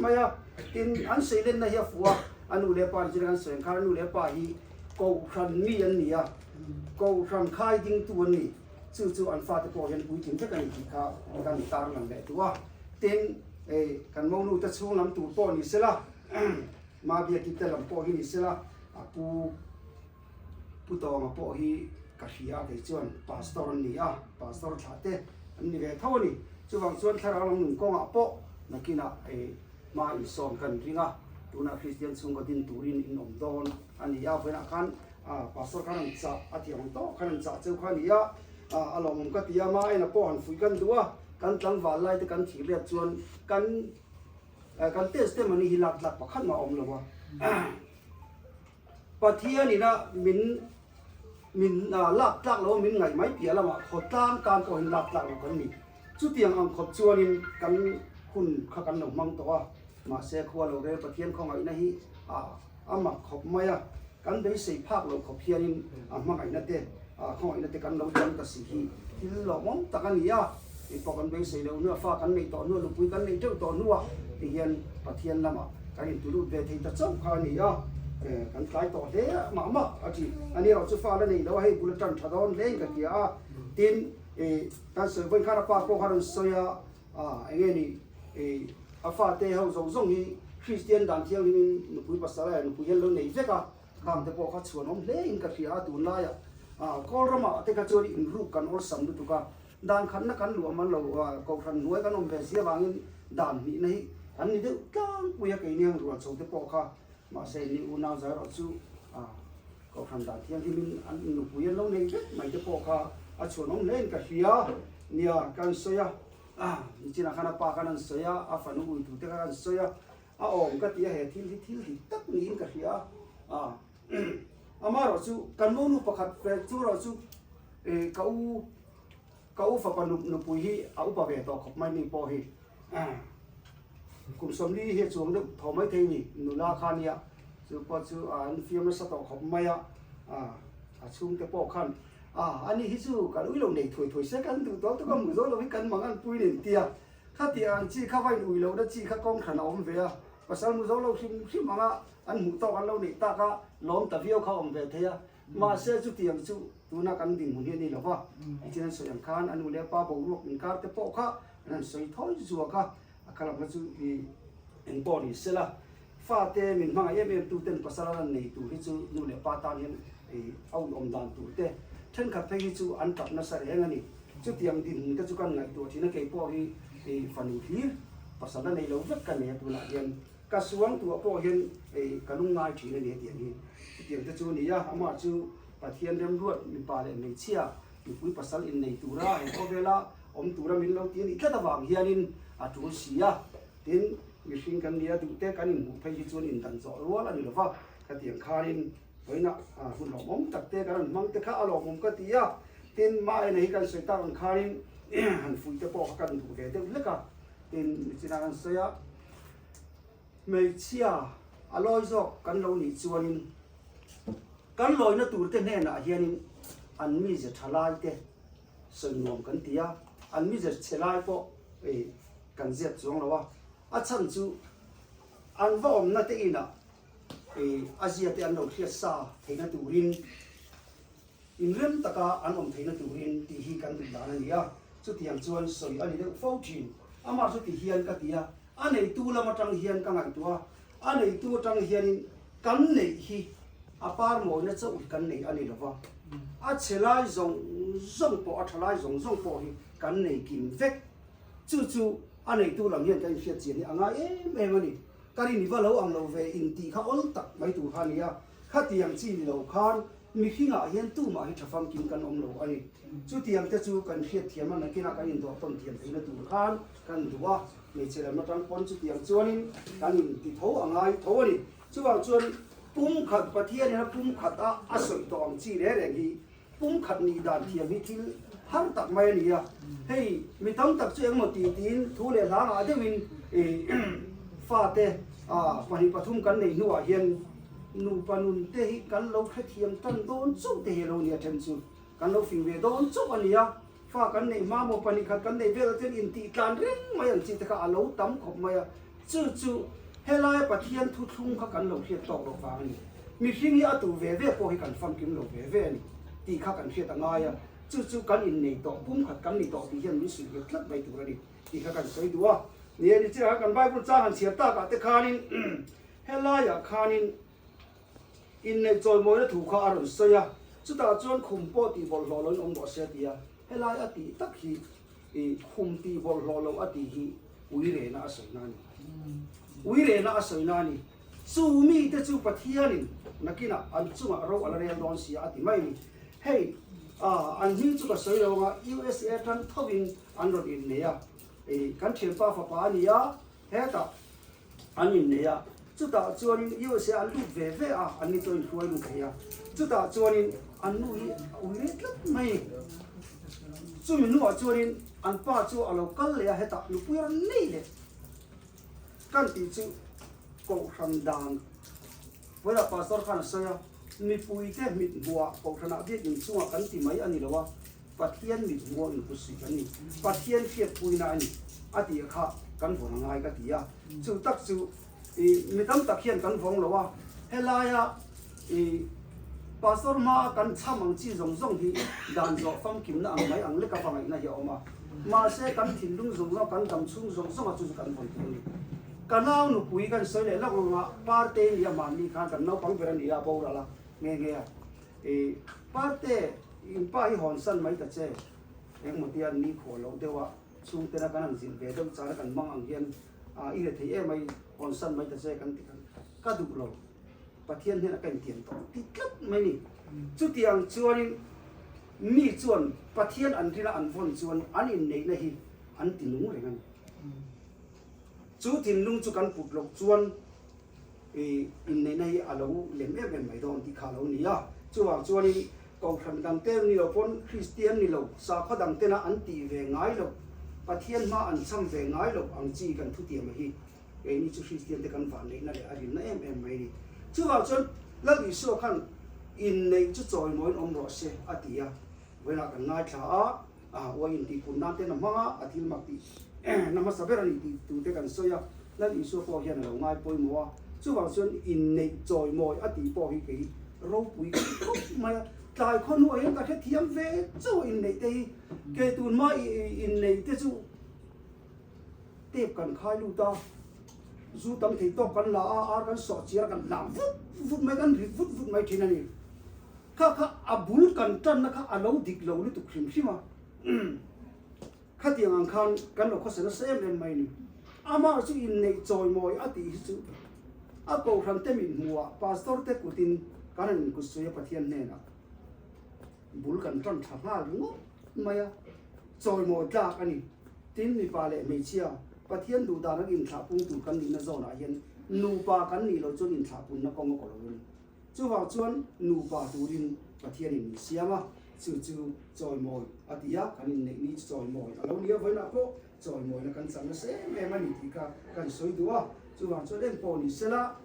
mai a. Tin, an seilenna hi a fuh a, a nu leh pa ni chuan kan sawi ang khan a nu leh pa hi Kohhran mi an ni a, Kohhran khai dingtu an ni. Chu chu an fate pawh hian puitling vek a ni tih kha kan tarlang leh duh a. Tin, hei kan monu te chhung lam tur pawh ni sela, Mabiaki te lam pawh hi ni sela, a pu. Pu Tawnga pawh hi ka hria a, kei chuan Pastor an ni a, Pastor thlah te an ni ve tho a ni. Chuvang chuan thlarau lam nun kawngah pawh nakinah hma insawn kan ring a, tunah Kristian chhungkaw din turin in awm dawn a ni a, vawiinah khan Pastor khan an chah a tih ang tawk khan an chah cheu kha a ni a, a lawmawm ka ti a, hma ena pawh han fuih kan duh a, kan tlangval lai te kan thih riat chuan kan kan testimony hi lak tlak pakhat mah a awm lo a. Pathian ina min min lak tlak lo min ngaih mai piah lamah khawtlang tan pawhin lak tlak lo kan ni. Chutiang ang khawp chuanin kan hun kha kan lo hmang tawh a, mahse khua lo rel Pathian khawngaihna hi a mak khawp mai a, kan beisei phak lo khawp hianin a hmangaihna te khawngaihna te kan lo chang ta si hi thil lawmawm tak a ni a, engpawh kan beisei lo hnuah fa kan neih tawh hnuah nupui kan neih teuh tawh hnuah tihian Pathian lamah. Kan intulut ve thei ta chauh kha a ni a, kan tlai tawh hle mah mah a ti. Ani erawh chu fa la nei lo a, hei bul a tan tha dawn hle in ka hria a. Tin, kan sawi vawiin khan a pa pawh kha rawn sawi a, eng nge ni, a fate ho zawng zawng hi Kristian dan thianghlimin nupui pasal a nupui hian lo nei vek a, khang te pawh kha chhuanawm hle in ka hria a tunlaiah. Kawl ramah te kha chuan inruk kan awlsam lutuk a, Dan khatna kan luah man lo, Kohhran hnuai kan awm ve si avangin dan hnihna hi an ni deuh tlangpui a, keini ang rual chho te pawh kha mahse ni unau zai erawh chu Kohhran dan thianghlimin an nupui an lo nei vek mai te pawh kha a chhuanawm hle in ka hria nia ka an sawi a, nichinah khan a pa khan an sawi a, a fanu uitu te kha an sawi a, a awm ka ti a he thil hi thil dik tak niin ka hria a, amaherawhchu kan monu pakhat chu erawh chu ka u Ka u fapa nupui hi a upa ve tawh khawp mai mi pawh hi kum 40 hi a chuang deuh tho mai thei ni nula kha nia chu pawh chu an fiam nasa tawh khawp mai a a chhungte pawh khan a ani hi chu kan ui lo nei thuai thuai se kan duh tawh tuk a hmuh zawh lo hi kan mang an pui nen tia khatiang ang chi kha va in ui lohna chi kha kawng hran a awm ve a pasal hmu zo lo hrim hrim anga an hmuh tawk an lo neih tak a lawm ta viau kha a awm ve thei a. Mahse chutiang chu tuna kan dinhmun hi a ni lo va, nichin an sawi ang khan a nu leh a pa boruak inkar te pawh kha an han sawi thawi zuak a, a kha lamna chu i eng pawh ni sela, fate min hmangaih em em tu ten pasal an nei tur hi chu nu leh pa tan hian i a uiawm dan tur te thenkhat phei hi chu an tap nasa reng a ni. Chutiang dinhmun te chu kan ngaihtuah thin a, kei pawh hi i fanu hlir pasal a nei lo vek ka nei a tunah hian. Ka suang tuah pawh hian ei ka lungngai thin a ni a tiang hi. Chutiang te chu a ni a, amah chu Pathian remruat mipa leh hmeichhia mipui pasal innei tura he khawvela awm tura min lo ti a nih tlat avang hianin a tul si a. Tin, mihring kan nia duh te kan inhmuh phei hi chuan indan zawh rual a ni lova, khatiang khanin vawiinah hun lawmawm tak te kan rawn hmang te kha a lawmawm ka ti a. Tin, Maena hi kan sawi tak ang khanin han fuih te pawh kha kan duh ve deuh hlek a. Tin, nichinah kan sawi a. Hmeichhia a lawi zawk kan lo nih chuanin kan lawina turte hnenah hianin an mize tha lai te sawi nuam kan ti a, an mize chhe lai pawh kan ziak chuang lo a, a chhan chu an va awmna te inah a zia te an lo hriat sa theihna turin Inrem taka an awm theihna turin tih hi kan duh dan a ni a, chutiang chuan sawi a ni deuh fo thin. Amah chu ti hian ka ti a, a neitu lam atang hian ka ngaihtuah a, a neitu atang hianin kan neih hi a par mawina chauh hi kan nei a ni lova, a chhe lai zawng zawng pawh, a tha lai zawng zawng pawh hi kan nei kim vek. Chu chu a neitu lam hian kan inhriat chian hi a ngai em em a ni. Ka rin i va lo ang lo ve intih kha awl tak mai tur kha a ni a, khatiang chi ni lo khan Mihringah hian tumah hi tha famkim kan awm lo a ni. Chutiang te chu kan hriatthiam a, nakinah kan indawh tawn thiam theihna tur khan kan duh a, hmeichhe lam atang pawn chutiang chuanin kan inti tho a ngai tho a ni. Chuvang chuan pumkhat Pathianin a pumkhat a a sawi tawh ang chi reng reng hi pumkhat nih dan thiam hi thil har tak mai a ni a. Hei mi tam tak chu engmaw ti tiin thu leh hla ngah deuhin fate 2 3 kan neih hnuah hian Nupa nun te hi kan lo hrethiam tan dawn chauh te hi a lo nia then chu kan lo fing ve dawn chauh a nia. Fa kan neih hma maw 2 khat kan neih velah chuan intih tlan reng mai ang chi te kha a lo tam khawp mai a. Chu chu helaia Pathian thuthlung kha kan lo hriat tawk loh vang a ni. Mihring hi a tu ve ve pawh hi kan famkim lo ve ve a ni tih kha kan hriat a ngai a. Chu chu kan innei tawh pumkhat kan ni tawh tih hian min suih nghet tlat mai tur a ni tih kha kan sawi duh a. Ni e, nichina khan kan Bible chang han chhiar takah te khanin Helaiah khanin inneih chawimawina thu kha a rawn sawi a, chutah chuan khum pawh tih bawlhhlawh loin awm rawh se a ti a, helai a tih tak hi i khum tih bawlhhlawh loh a tih hi ui rehna a sawina a ni. Ui rehna a sawina a ni. Chu mite chu Pathianin nakinah an chungah ro a la rel dawn sia a ti mai a ni. Hei an hming chu ka sawi lo anga USA tan thovin an rawn innei a, i kan thianpa fapa a ni a, hetah an innei a, chutah chuanin USA an lut ve ve a, an ni chuan inhruai lut thei a, chutah chuanin an nu hi a ui rei tlat mai. Chumi hnuah chuanin an pa chu a lo kal leh a, hetah nupui rawn nei leh kan tih chu Kohhran dan vawilah Pastor khan a sawi a, mipuite mithmuhah Kohhranah biakin chungah kan ti mai a ni lo a, Pathian mit hmuh in kutsuih kan ni, Pathian hriatpuina a ni a tih kha kan vawn a ngai ka ti a, chu tak chu I mi tam tak hian kan vawng lo a, helaia i Pastor hmaa kan chham ang chi zawng zawng hi dan zawh famkimna ang mai ang leka va ngaihna hi a awm a. Mahse kan thinlung zawng zawng, kan dam chhung zawng zawnga chu chu kan vawn tur a ni. Ka nau nupui kan sawi leh lawk anga Parte ni a mahni khan kan naupang ber a ni a, a boral a nghe nghe a. I Parte, in pa hi hawnsan mai ta che, engmaw tia nikhua loh deuh a chhungtena kan han zilh ve deuh chana kan hmang ang hian Ah, i rethei em ai, hawnsan mai ta che kan ti khan ka duh lo, Pathian hnenah ka intiam tawh ti tlat mai ni. Chutiang chuanin mi chuan Pathian an rina an vawn chuan an inneihna hi an ti nung reng a ni. Chu thinlung chu kan put loh chuan i inneihna hi a lo lem em em mai dawn tih kha a lo ni a. Chuvang chuanin Kohhran dang te ni lo pawn Kristian ni lo, sakhaw dang tena an tih ve ngai loh, Pathian hma an cham ve ngai loh ang chi kan thutiam a hi keini chu Kristian te kan vanneihna leh a rinna em em mai a ni. Chuvang chuan Lal Isua khan inneih chu chawimawiin awm rawh se a ti a, vawiinah kan ngaithla a, a uai intihpun nan ten a hmang a, a thil mak tih na hmasa ber a ni tih tute kan sawi a, Lal Isua pawh hian a lo ngai pawimawh a, chuvang chuan inneih chawimawi a tih pawh hi kei ropui ka ti khawp mai a, tlai khaw hnuah hian ka hrethiam ve chauh a inneih te hi, kei tun hma inneih te chu tep kan khai lut a, zu tam thei tawk kan la a, ar kan sawh chiar a kan hlang vut vut mai, kan rit vut vut mai thin a ni. Kha kha a bul kan tanna kha a lo dik lo lutuk hrim hrim a, khatiang ang khan kan lo khawsa nasa em em mai a ni. Amah chu inneih chawimawi a tih hi chu a kohhran te mit hmuhah pastor te kutin kan han inkut sawi a Pathian hnenah bul kan tan tha nghal ringawt mai a, chawimawi tlak a ni. Tin, mipa leh hmeichhia Pathian duh dan an inthlahpung tur kan nihna zawnah hian nupa kan nih loh chuan inthlahpunna kawng a kaw lo a ni. Chuvang chuan nupa turin Pathianin min siam a, chu chu chawimawi a ti a, kan inneih ni chu chawimawi a lo ni a, vawiinah pawh chawimawina kan chang nasa em em a ni tih kha kan sawi duh a, chuvang chuan eng pawh ni sela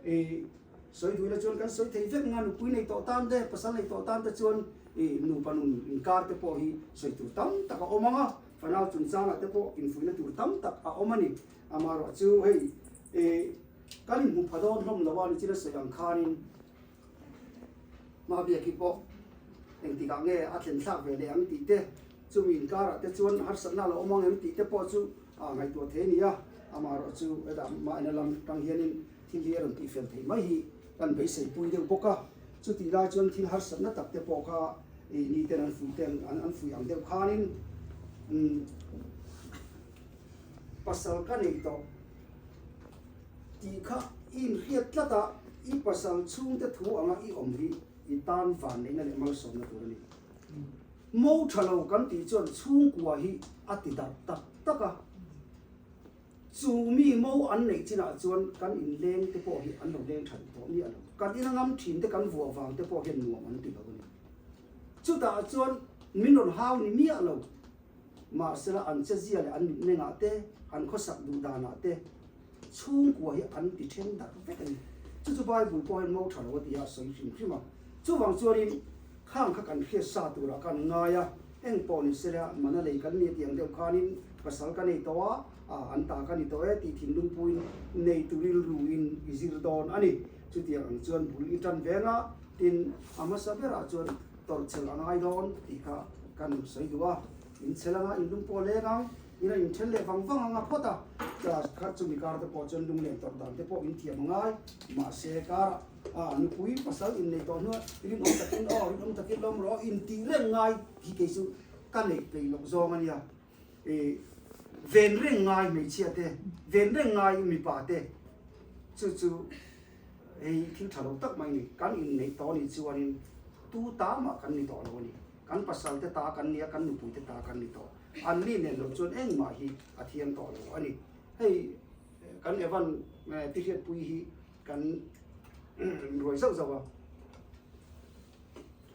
i sawi duhna chuan kan sawi thei vek nga, nupui nei tawh tan te, pasal nei tawh tan te chuan i nupa nun inkar te pawh hi sawi tur tam tak a awm ang a, fanau chungchangah te pawh infuihna tur tam tak a awm a ni, amaherawh chu hei i Kan inhmu pha dawn hlawm lo a, nichina sawi ang khanin Hmabiaki pawh engtikah nge a thlen thlak ve leh ang tih te, chumi inkarah te chuan harsatna a lo awm ang em tih te pawh chu a ngaihtuah thei a ni a, amaherawh chu hetah mahina lam tang hianin thil hi a rawn tihfel theih mai hi kan beisei pui deuh bawk a, chutih lai chuan thil harsatna tak te pawh kha ih niten an fuih te an fuih ang deuh khanin umm pasal ka nei tawh. Tih kha i inhriat tlat a, i pasal chhungte thu anga i awm hi i tan vanneihna leh malsawmna tur a ni. Mo tha lo kan tih chuan chhungkua hi a ti darh tak tak a, chu mi mo an neih chinah chuan kan inleng te pawh hi an lo leng tha duh tawh miah lo. Kan ina ngam thin te kan vuah vang te pawh hian nuam an ti lo a ni. Chutah chuan min rawn hau ni miah lo. Mahsela an chezia leh an mitmengah te, an khawsak duh danah te chhungkua hi an ti then darh vek a ni. Chu chu Bible pawh hian mo tha lo a ti a, a sawi hrim hrim a. Chuvang chuanin khang kha kan hriat sa turah kan ngai a, eng pawh ni sela mana lei kan ni a tih ang deuh khanin pasal ka nei tawh a, ah an ta ka ni tawh e tih thinlung puiin nei tu rilruin i zir dawn a ni. Chutiang ang chuan bul i tan veng a, tin a hmasa berah chuan tawrhchel a ngai dawn tih kha kan sawi duh a, in chel anga in lung pawh a leng ang, in a inthen leh vang vang ang a phawt a, class khat chumi kar te pawh chuan lunglen tawrh dan te pawh in thiam a ngai, mahse karah ah nupui pasal innei tawh hnuah rinawm takin aw rinawm takin lawm rawh aw intih reng ngai hi kei chu ka neih peih loh zawng a nia, ih ven reng ngai hmeichhia te, ven reng ngai mipa te chu chu. Hei thil tha lo tak mai a ni. Kan inneih tawh anih chuanin tu ta mah kan ni tawh lo a ni. Kan pasal te ta kan ni a, kan nupui te ta kan ni tawh. An ni nen lo chuan engmah hi a thiam tawh lo a ni. Hei kan Evan Tihriatpui hi kan ruai zauh zauh a.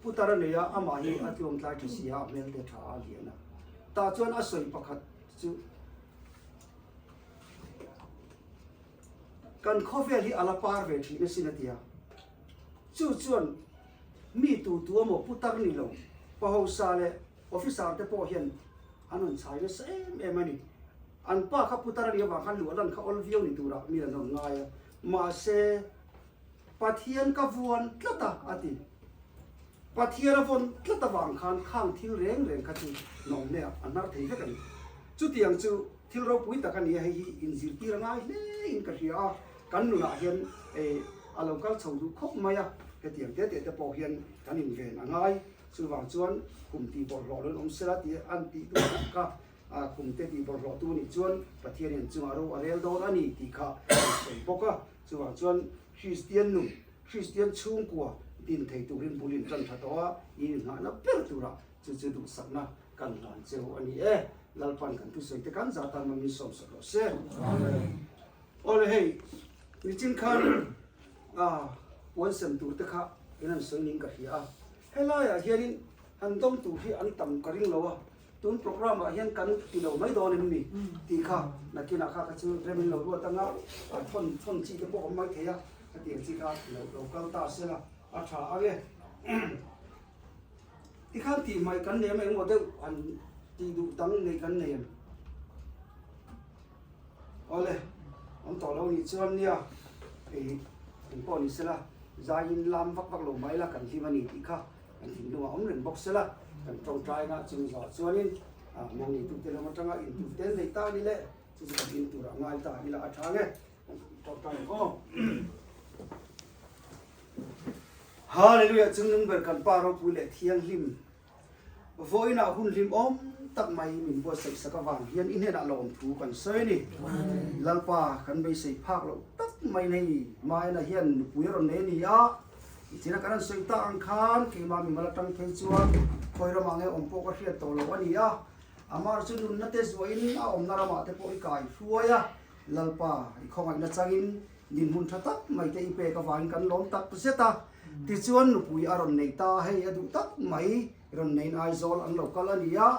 Putar a nei a, amah hi a tluangtlai tha si a, a hmel te tha a lian a. Tah chuan a sawi pakhat chu. Kan khawvel hi a la par ve thin asin a ti a. Chu chuan mi tu tu emaw putar ni lo, pahosa leh officer te pawh hian an rawn chhai nasa em em a ni. An pa kha putar a nih avang khan luah lan kha awl viau ni turah mi an rawn ngai a, mahse Pathian ka vuan tlat a, a ti. Pathian a vawn tlat avang khan khang thil reng reng kha chu nawmhne ah a hnar thei vek a ni. Chutiang chu thil ropui tak a ni a, hei hi inzirtir a ngai hle in ka hria a, kan nunah hian a lo kal chho duh khawp mai a, hetiang te teh te pawh hian kan inven a ngai. Chuvang chuan kum tih bawlhhlawh lo in awm sela tih an tih duh tak kha kum te tih bawlhhlawh tu nih chuan Pathian in chungah ro a rel dawn a ni tih kha an sawi bawk a. Chuvang chuan Kristian nun, Kristian chhungkua din thei turin bul in tan tha tawh a, in inngahna ber turah chu chu duhsakna kan hlan cheu a ni e. Lalpan kan thusawi te kan zah tan mawmin sawmsak rawh se. Awle hei, nichin khan puan sem tur te kha in han sawi niin ka hria a, helaiah hianin han dawng tur hi an tam ka ring lo a, tun programme ah hian kan ti lo mai dawn em ni tih kha nakinah kha kha chu rem in lo ruat anga thawn thawn chi te pawh awm mai thei a, hetiang chi kha lo lo kal ta sela a tha ang e. Tikhan tih mai kan nei em engmaw deuh han tih duh dang nei kan nei em? Awle, awm tawh lo nih chuan nia, ih engpawh ni sela, zaiin lam vak vak lo mai la kan hlim a ni tih kha kan thinlungah awm reng bawk sela, kan tawngtai anga chung zawh chuanin mo neitute lam atanga intute an nei ta a ni le, chu chu kan in turah ngai ta ila a tha nge, kan tawngtai ang aw. Hallelujah, chungnung ber kan Pa ropui leh thianghlim. Vawiinah hun hlimawm tak mai min buatsaih sak avang hian i hnenah lawmthu kan sawi a ni. Lalpa kan beisei phak loh tak mai nei Maena hian nupui a rawn nei a ni a, i china kan han sawi tak ang khan keimah mimal atang phei chuan khawi ramah nge awm pawh ka hriat tawh loh a ni a, amah chu nunna te zuahin a awmna ramah te pawh i kai hruai a, Lalpa i khawngaihna changin Dinhmun tha tak mai te i pek avangin kan lawm tak zet a, tichuan nupui a rawn nei ta a, hei a duh tak mai rawn neiin Aizawl an lo kal a ni a,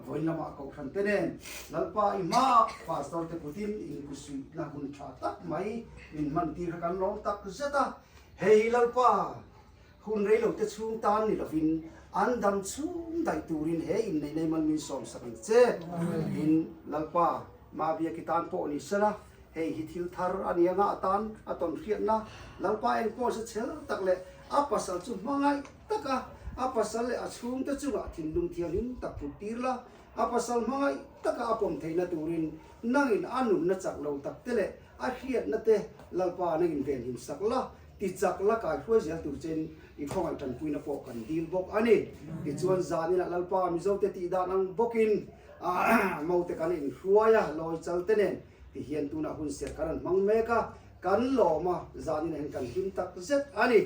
vawiin lamah Kohhran te nen Lalpa i hmaah Pastor te kutin inkusuihna hun tha tak mai min hman tir kha kan lawm tak zet a, hei hi Lalpa hun rei lo te chhung tan ni lovin an dam chhung daih turin he inneih nei mal min sawmsak ang che, tin Lalpa Mahbiaki tan pawh ni sela. Hei hi thil thar a ni anga atan a tawn hriatna Lalpa engpawh se chhel tak leh a pasal chu hmangaih taka a pasal leh a chhungte chungah thinlung thianghlim tak put tir la, a pasal hmangaih taka a pawm theihna turin nangin a nunna chak lo tak te leh a hriatna te Lalpa nangin venhim sak la, ti chak la kai hruai zel tur chein i khawngaih tanpuina pawh kan dil bawk a ni. Tichuan zaninah Lalpa Mizote tihdan ang bawkin mote kan inhruai a, lawi chal te nen Ti hian tunah hun serh kan rawn hmang mek a, kan lawm a, zanin ah hian kan hlim tak zet a ni.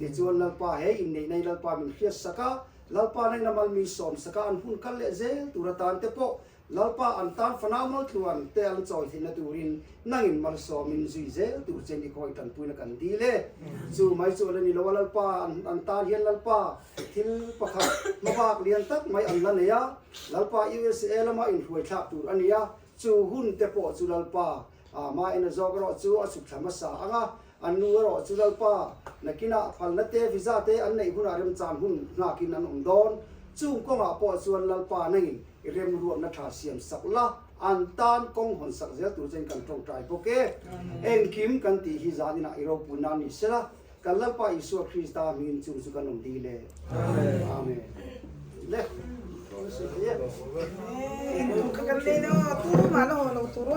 Tichuan Lalpa he inneih nei Lalpa min hriat sak a, Lalpa nangin a mal min sawm sak a, an hun kal leh zel tur atan te pawh Lalpa an tan fanau maltluan te an chawi theihna turin nangin malsawmin zui zel tur che ni khawi tanpuina kan dil e. Chu mai chu a la ni lo a, Lalpa an tan hian Lalpa thil pakhat hmabak lian tak mai an la nei a, Lalpa USA lama inhruai thlak tur a ni a, Chu hun te pawh chu Lalpa Maena zawk erawh chu a chhuk thla hmasa ang a, an nu erawh chu Lalpa nakinah phalna te visa te an neih hunah remchan hun nghakin an awm dawn. Chung kawngah pawh chuan Lalpa nangin i remruatna tha siam sak la, an tan kawng hawn sak zel tur chuan kan tawngtai bawk e. Engkim kan tih hi zaninah i ropui nan ni sela, Kan Lalpa Isua Krista hmingin chung chu kan awm dil e. Amen. Le. Intur kha kan nei lo, tu mah la haw lo tur aw.